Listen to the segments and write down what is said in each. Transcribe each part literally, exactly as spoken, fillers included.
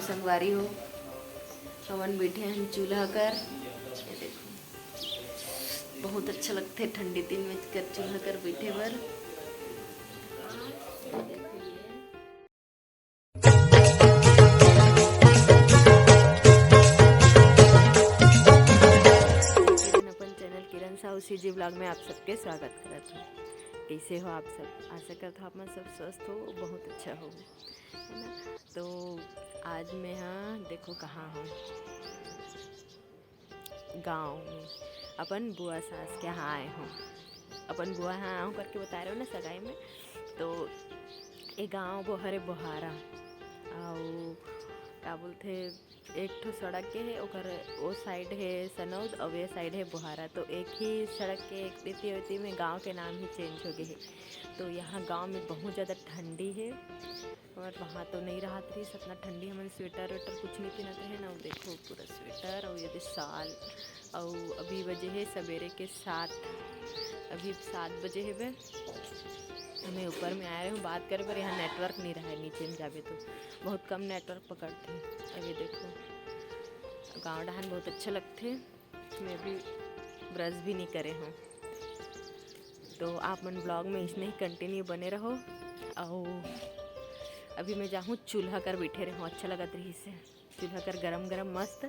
संगवारी हो, हमन बैठे हन चूल्हा कर। ये देखो, बहुत अच्छा लगथे ठंडी दिन में कर चूल्हा कर बैठे बर। ये देखो ये। किरण अपन चैनल किरण साहू सीजी ब्लॉग में आप सबके स्वागत करत हूँ। कैसे हो आप सब? आशा करत हूँ आप मन सब स्वस्थ हो, बहुत अच्छा हो, है ना? तो आज मैं, हाँ, देखो कहाँ हूँ, गाँव में अपन बुआ सास के यहाँ आए हूँ। अपन बुआ यहाँ आए हूँ करके बताए रहे हो ना सगाई में, तो ये गाँव वो हरे बोहारा, अउ का बोलथे, एक ठो सड़क के हे, ओकर ओ साइड हे सनौद अउ ये साइड हे बोहारा। तो एक ही सड़क के एक एती ओती में गांव के नाम ही चेंज हो गए हे। तो यहाँ गांव में बहुत ज़्यादा ठंडी हे, और वहाँ तो नहीं रहत रहिस अतना ठंडी, हमन स्वेटर वेटर कुछ नहीं पहनत रहे ना। वो देखो पूरा स्वेटर और ये दे शाल। और अभी बजे हे सवेरे के सात, अभी सात बजे हेबे। मैं ऊपर में आए रहूँ बात करे बर, यहाँ नेटवर्क नहीं रहे, नीचे में जाबे तो बहुत कम नेटवर्क पकड़थे। अभी देखो गाँव डहान बहुत अच्छा लगथे। मैं भी ब्रश भी नहीं करे हूँ, तो आप मन ब्लॉग में इसने ही कंटिन्यू बने रहो। और अभी मैं जाहूँ चूल्हा कर बैठे रहूँ, अच्छा लगत रहिस हे चूल्हा कर गरम गरम मस्त।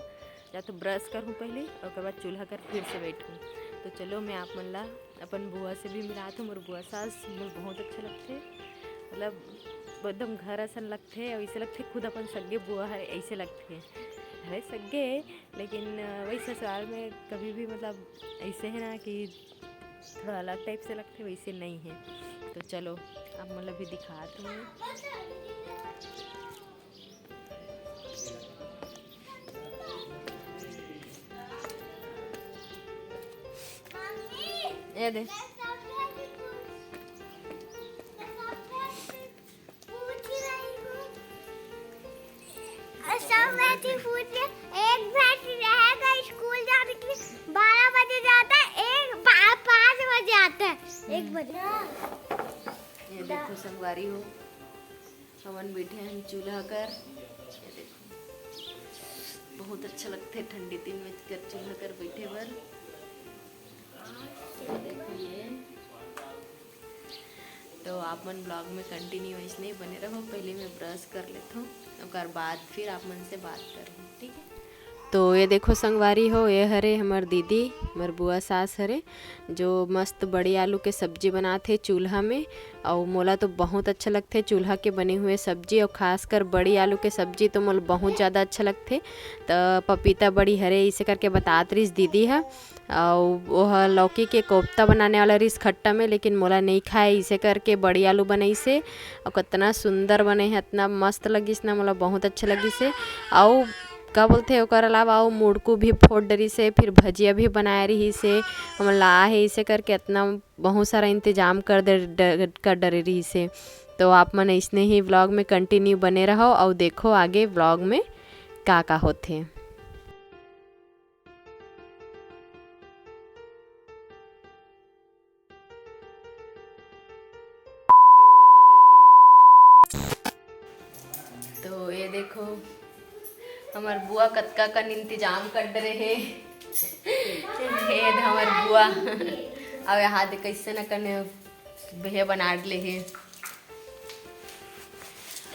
या तो ब्रश करहूँ पहले, ओकर बाद चूल्हा कर फिर से बैठूँ। तो चलो मैं आप मन ला अपन बुआ से भी मिलात हूँ। मोर बुआ सास मोर बहुत अच्छा लगथे, मतलब एकदम घर असन लगथे, और ऐसे लगथे खुद अपन सगे बुआ हरे, ऐसे लगथे। हरे सगे, लेकिन, अ, वही ससुराल में कभी भी मतलब ऐसे है ना कि थोड़ा अलग टाइप से लगथे, वैसे नहीं है। तो चलो आप मतलब भी दिखात हूँ। ये दे। पूछ रही हूँ। सब बैठी पूछ रही, एक बैठी रहेगा स्कूल जाने के लिए, बारह बजे जाता है, एक बा-, पाँच बजे आता है, एक बजे। ये देखो संगवारी हो, हमन बैठे हैं चूल्हा कर। ये देखो, बहुत अच्छा लगथे ठंडी दिन में कर चूल्हा कर बैठे बर। ये देखो ये। तो आप मन ब्लॉग में कंटिन्यू इसने बने रहो। पहले मैं ब्रश कर लेथों, ओकर बाद फिर आप मन से बात करहूँ, ठीक है? तो ये देखो संगवारी हो, ये हरे हमर दीदी, हमर बुआ सास हरे, जो मस्त बड़ी आलू के सब्जी बनाथे चूल्हा में। और मोला तो बहुत अच्छा लगथे चूल्हा के बने हुए सब्जी, और खासकर बड़ी आलू के सब्जी तो मोला बहुत ज़्यादा अच्छा लगथे। तो पपीता बड़ी हरे, इसे करके बतात रहिस दीदी ह। अउ ओह लौकी के कोफ्ता बनाने वाला रहिस खट्टा में, लेकिन मोला नहीं खाए, इसे करके बड़ी आलू बनाइस हे। अउ कितना सुंदर बने हे, इतना मस्त लगिस ना, मोला बहुत अच्छा लगिस हे। अउ का बोलथे, ओकर अलावा अउ मुड़कू भी फोड़ डरिस हे, फिर भजिया भी बनाए रहिस हे, हमन ला आहे, इसे करके इतना बहुत सारा इंतजाम कर दे, ड-, कर डरे रहिस हे। तो आप मन अइसने ही व्लॉग में कंटिन्यू बने रहो अउ देखो आगे व्लॉग में का का होथे। तो ये देखो, हमर बुआ कतका कन इंतजाम कर डरे हे। हे हमर बुआ, अब यहाँ दे कैसे न कने बेहे बना ले हे।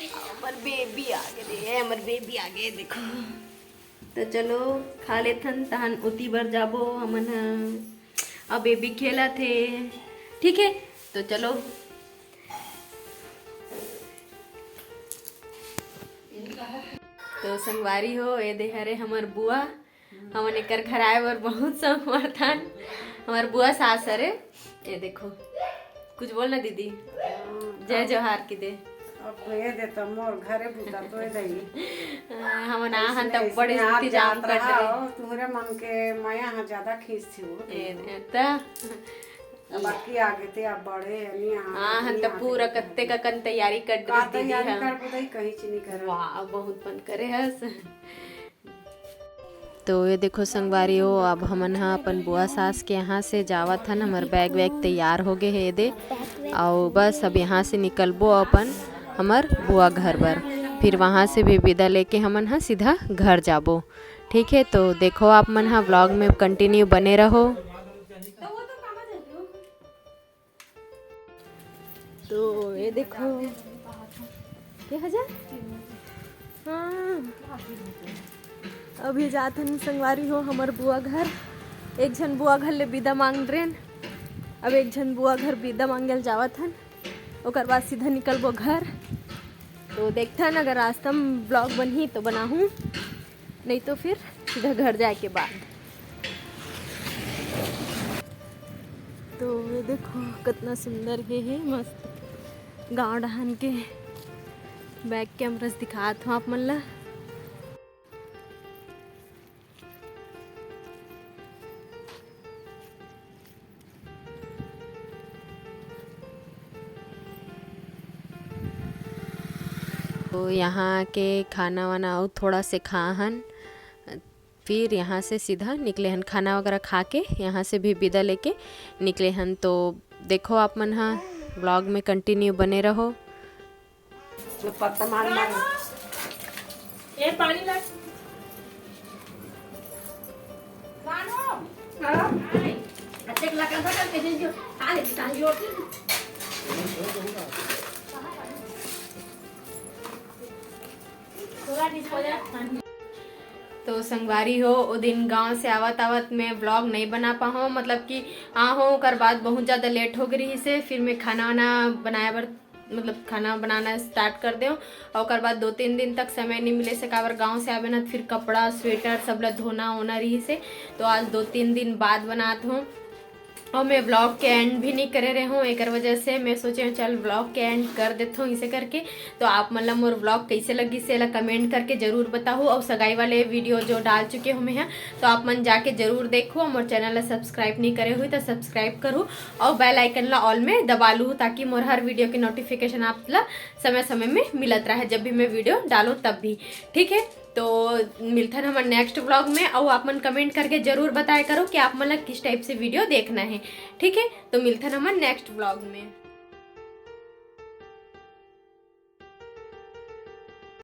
हमर बेबी आगे दे, हमर बेबी आगे देखो। तो चलो खा लेथन, तहन ओती बर जाबो हमन ह। अब बेबी खेलत हे, ठीक है, तो चलो। तो संगवारी हो, ए दे हरे हमर बुआ, हमन एकर घर आए बर बहुत शौक मारथन। हमर बुआ सास हरे, ये देखो, कुछ बोल ना दीदी। जय जोहार की दे। अब ये दे तो मोर घरे बुता तो ये दही। हमन आ हन त बड़े इंतजाम कर रहे। तुहरे मन के मया ह ज्यादा खींच थी वो। ए, ए, त बाकी आगे ते अब बड़े हनी आ, हाँ, हन त पूरा कत्ते का कन तैयारी कर रही दीदी। तैयारी कर बुताई कहीं चीनी कर। वाह, बहुत मन करे हस। तो ये देखो संगवारी हो, अब हमन ह अपन बुआ सास के यहाँ से जावत हन। हमर बैग वैग तैयार हो गए हे दे, अउ बस अब यहाँ से निकलबो अपन हमर बुआ घर बर। फिर वहाँ से भी विदा लेके हमन ह सीधा घर जाबो। ठीक है, तो देखो आप मन ह vlog में continue बने रहो। तो ये देखो, के हजार? हाँ, अभी जात हन संगवारी हो हमर बुआ घर। एक झन बुआ घर ले विदा मांग रेन, अब एक झन बुआ घर विदा मांगे ल जावत हन, ओकर बाद सीधा निकलबो घर। तो देखथन, अगर रास्ता में vlog बनही तो बनाहूँ, नहीं तो फिर सीधा घर जाए के बाद। तो ये देखो, कितना सुंदर हे, हे मस्त गांव डहान के back cameras दिखात हूँ आप मन ला। तो यहाँ के खाना वाना अउ थोड़ा से खा हन, फिर यहाँ से सीधा निकले हन। खाना वगैरह खा के यहाँ से भी विदा लेके निकले हन। तो देखो आप मन ह vlog में continue बने रहो। पत्ता मार मार। ए, पानी ला। हाँ। अच्छे लगा था, कल के दिन जो खा लेती, तांगी होती। तो संगवारी हो, ओ दिन गांव से आवत आवत मैं vlog नहीं बना पाहूँ, मतलब कि आ हो, ओकर बाद बहुत ज़्यादा लेट हो गई रहिस हे। फिर मैं खाना वाना बनाए बर, मतलब खाना बनाना start कर देव, और ओकर बाद दो तीन दिन तक समय नहीं मिले से, काबर गांव से आवे ना, फिर कपड़ा स्वेटर सब ला धोना होना रहिस हे। तो आज दो तीन दिन बाद बनात हूँ। और मैं vlog के end भी नहीं करे रहे हूँ, एकर वजह से मैं सोचे हूँ चल vlog के end कर देत हूँ इसे करके। तो आप मन ला मोर vlog कैसे लगी से ला comment करके जरूर बताहू। और सगाई वाले video जो डाल चुके हूँ मैं यहाँ, तो आप मन जाके जरूर देखो। और मोर channel ला subscribe नहीं करे हुई तो subscribe करू, और bell icon ला all में दबा लू, ताकि मोर हर video के notification आप ला समय समय में मिलत रहे, जब भी मैं video डालूँ तब भी। ठीक है, तो मिलथन हमर next vlog में, और आप मन comment करके जरूर बताया करो कि आप मन ला किस type से video देखना है। ठीक है, तो मिलथन हमर next vlog में।